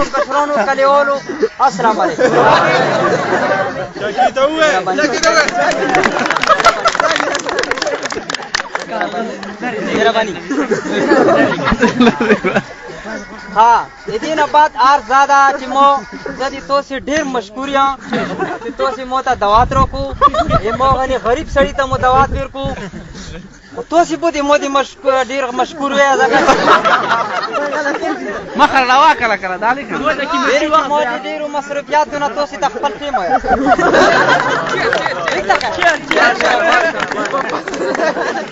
کشرانو کلیوالو السلام علیکم. مهرباني. ها د دې نه بعد آر زاده چې مو زه د تاسې ډېر مشکور یم چې تاسې مو ته دعوت راکړو، مو غني غریب سړي ته مو دعوت ورکړو. تاسې به د مو د ډېر مشکور وی، ځکه مخه راواکړه کړه دا لیکه ډېر مو د ډېرو مصروفیاتو نه تاسې ته خپل ټیم وایه.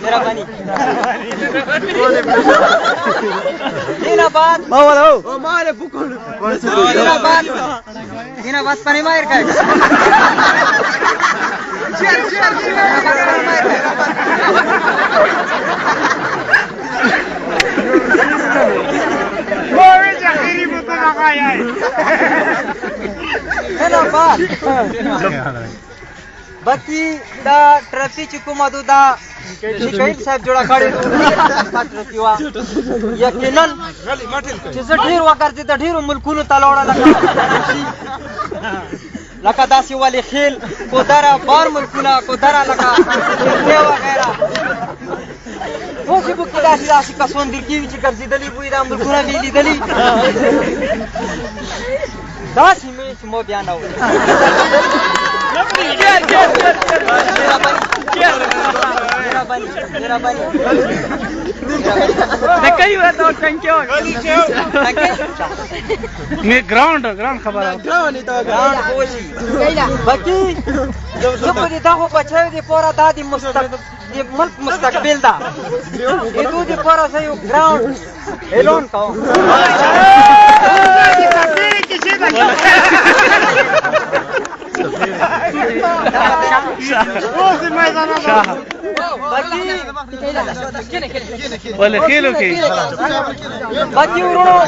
مهرباني. دې نه بعد دې نه بعد پنې مایر کوي. نه بعد باقي دا ټرافي چې کومه ده دا شکیل صاحب جوړه کړې ده ټرافي وه. یقینا چې زه ډېر وګرځېده ډېرو ملکونو ته لاړه، لکه داسې ولي خېل کودره بار ملکونه کودره لکه ترکیه وغیره. اوس به کې داسې داسې کسان در کېږي چې ګرځېدلي به وي، دا ملکونه به یې لیدلي. داسې مې چې مو بیا نه وو. مهرباني. نه ګراوند ګراوند خبره ګراوند خوشي. باقي زه په دې دغو بچیو دپاره دا د ملک مستقبل ده، د دوی دپاره زه یو ګراوند اعلان کوم. ولې خېلو کې باقي وروڼو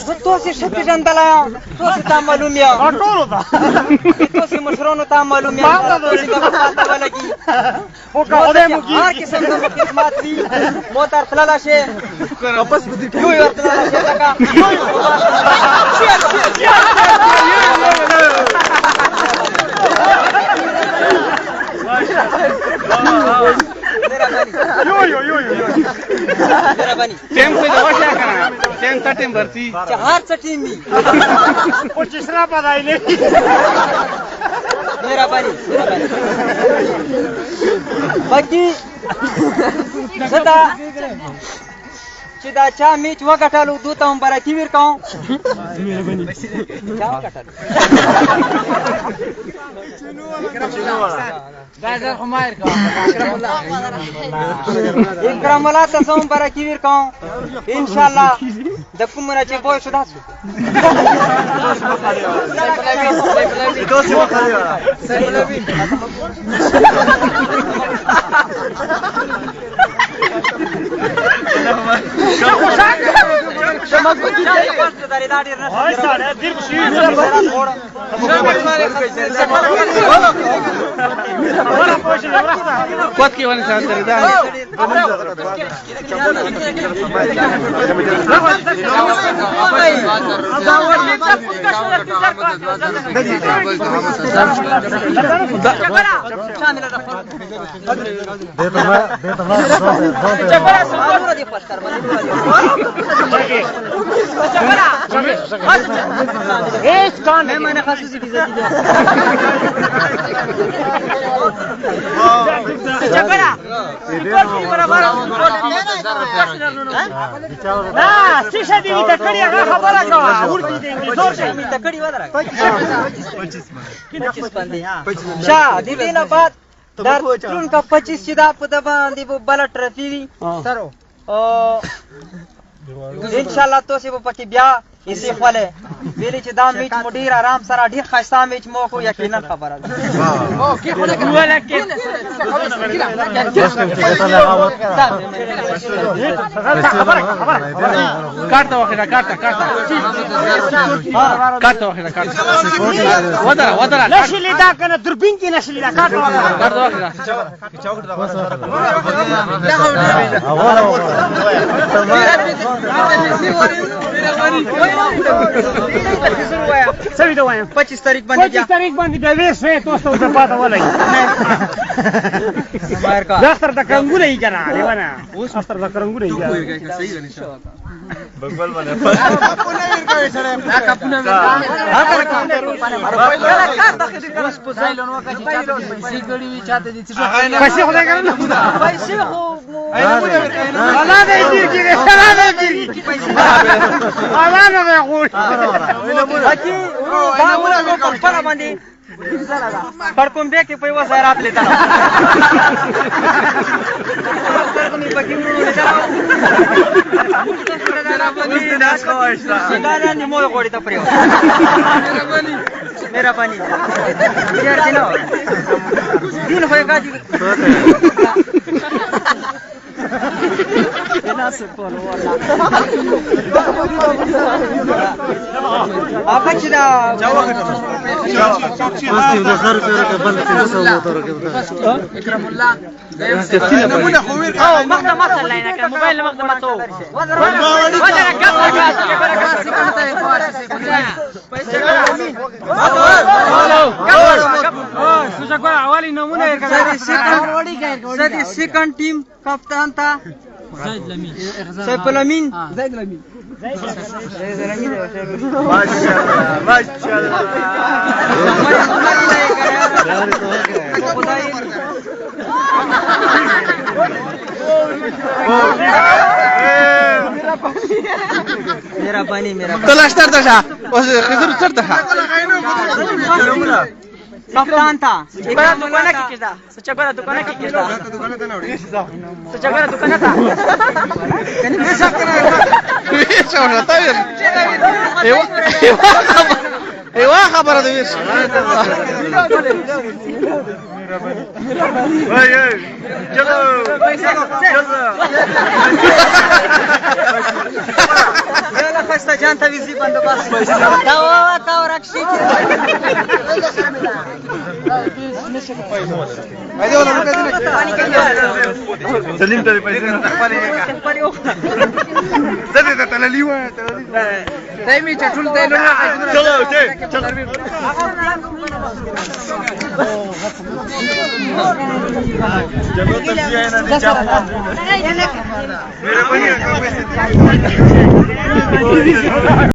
زه تاسې ښه پېژندلی یم، تاسې ته معلوم یم، تاسې مشرانو ته معلوم یم، تاسې ته به پته ولګي. هر قسم د خدمات وي مو تر تللی شي، یو یو تللی شي لکه مهرباني. ټیم خو دا وشه کنه، ټیم ته ټیم ورسي چې هر څه ټیم وي. مهرباني مهرباني. باقي زه دا چې دا چا میچ وګټلو دوی ته مبارکي ورکوم. چا وګټلو؟ اکرام الله ته زه مبارکي ورکوم انشاءالله. د کوم نه چې پوه شو دا څوک؟ کوت کې ونی سره دا شا د دې نه بعد دا تلونکا 25 چې دا په د باندې به بله ټرافي وي او ان شاء الله تاسو به پکې بیا حصې خولی ویلې چې دا میچ مو ډېر آرام سره ډېر ښایسته میچ مو وکړو. یقینا خبره ده. کارته واخله، کارته کارته کارته واخله، کارته ودره ودره، نشي لیدا کنه دوربین کې نشي لیدا، کارته واخله، کارته واخله. څه ویده وایم؟ 25 تاریخ باندې، 25 تاریخ باندې بیا ویش شوې، تاسو ته پاته ولګي. دا اختر د کرنګونه یې کنه لیونه، اختر د کرنګونه یې. بغل باندې پیسې خدای کنه، پیسې خو الله دې دې کې، الله دې دې، الله نه غوړي. باقي دا ورونو په خپله باندې پړکومبه کې په یوه ځای راتلې ده. دا نیمو غوړي ته پرېوت. مهرباني چېر دی نو دین خو یې کاجي هغه چې دا او مخته ماته لاینه کړه موبایل، مخته ماته وځره کپ. سیکنډ ټیم کپتان تا سیف الامین، زید الامین، زید الامین. ماشاءالله ماشاءالله. مهرباني مهرباني. ته لا چېرته شه اوس؟ خضر چېرته شه؟ کپتان تا دکانه کې کېږده، سچا ګوره دکانه کې کېږده، سچا ګوره دکانه ته. ویش ورته تا ویل، یوه خبره دی ویش. چلو چلو. یالا خسته جان ته ویزی بندوبست دا وا تا ورکشي. سلیم ته پیسې نه زه دې تللی و، دای می چټول دی نو. چلو چلو. چلو ته نه دي چا میرے.